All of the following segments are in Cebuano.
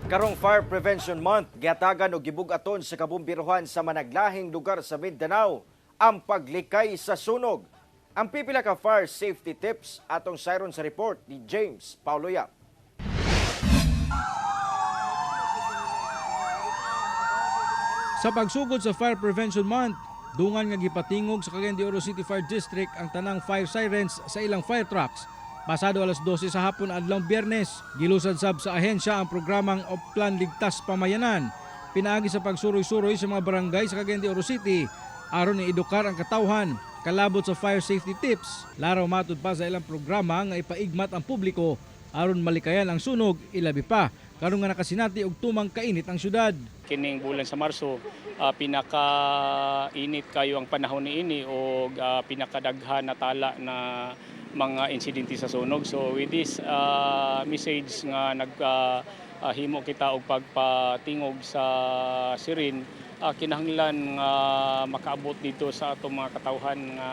Karong Fire Prevention Month, gihatagan og gibug-aton sa kabumbirohan sa managlahing lugar sa Mindanao ang paglikay sa sunog. Ang pipila ka fire safety tips, atong sayron sa report ni James Paulo Yap. Sa pagsugod sa Fire Prevention Month, dungan nga gipatingog sa Cagayan de Oro City Fire District ang tanang fire sirens sa ilang fire trucks. Pasado alas 12 sa hapon adlawng Biyernes, gilusad sab sa ahensya ang programang Oplan Ligtas Pamayanan. Pinaagi sa pagsuroy-suroy sa mga barangay sa Cagayan de Oro City aron ni edukar ang katawhan kalabot sa fire safety tips. Laraw matud pa sa ilang programa nga ipaigmat ang publiko aron malikayan ang sunog, ilabi pa karon nga nakasinati og tumang kainit ang syudad. Kining bulan sa Marso, pinaka-init kayo ang panahon niini o pinakadaghan na tala na mga insidente sa sunog. So with this message nga nag himo kita og pagpatingog sa siren, kinahanglan nga makaabot dito sa atong mga katawhan nga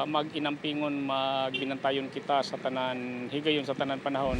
mag-inampingon, magbinantayon kita sa tanan higayon, sa tanan panahon.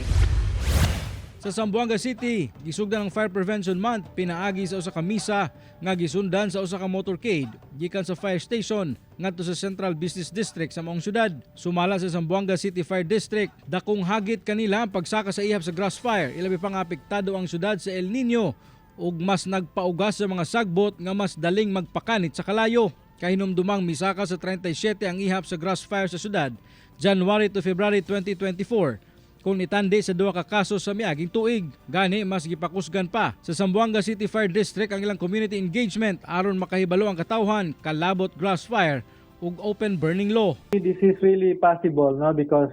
Sa Zamboanga City, gisugdan ang Fire Prevention Month pinaagi sa usa ka misa nga gisundan sa usa ka motorcade gikan sa fire station ngadto sa Central Business District sa maong syudad. Sumala sa Zamboanga City Fire District, dakong hagit kanila ang pagsaka sa ihap sa grass fire, ilabi pang apektado ang syudad sa El Nino ug mas nagpaugas sa mga sagbot nga mas daling magpakanit sa kalayo. Kahinumdumang misaka sa 37 ang ihap sa grass fire sa syudad January to February 2024 kung itandi sa duha ka kaso sa miaging tuig. Gani mas gipakusgan pa sa Zamboanga City Fire District ang ilang community engagement aron makahibalo ang katawhan kalabot grass fire ug open burning law. This is really possible, no, because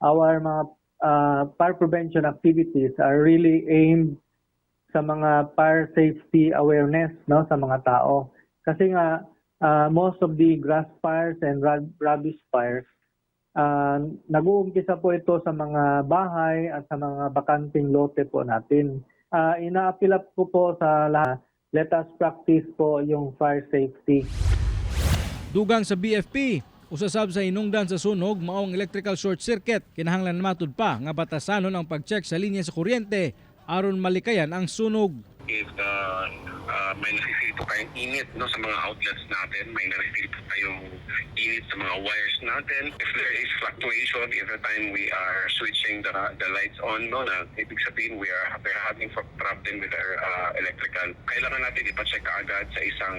our mga fire prevention activities are really aimed sa mga fire safety awareness, no, sa mga tao. Kasi nga most of the grass fires and rubbish fires, nag-uumpisa po ito sa mga bahay at sa mga bakanting lote po natin. Ina-appeal up ko po sa lahat, let us practice po yung fire safety. Dugang sa BFP, usa sab sa hinungdan sa sunog mao ang electrical short circuit. Kinahanglan matud pa nga batasanon ang pag-check sa linya sa kuryente aron malikayan ang sunog. If may nafi-feel po tayong init, no, sa mga outlets natin, may nafi-feel po tayong init sa mga wires natin, if there is fluctuation every time we are switching the lights on, no, na ibig sabihin we're having problem with our electrical. Kailangan natin ipacheck agad sa isang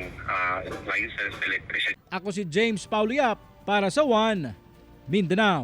licensed electrician. Ako si James Paulo Yap para sa One Mindanao.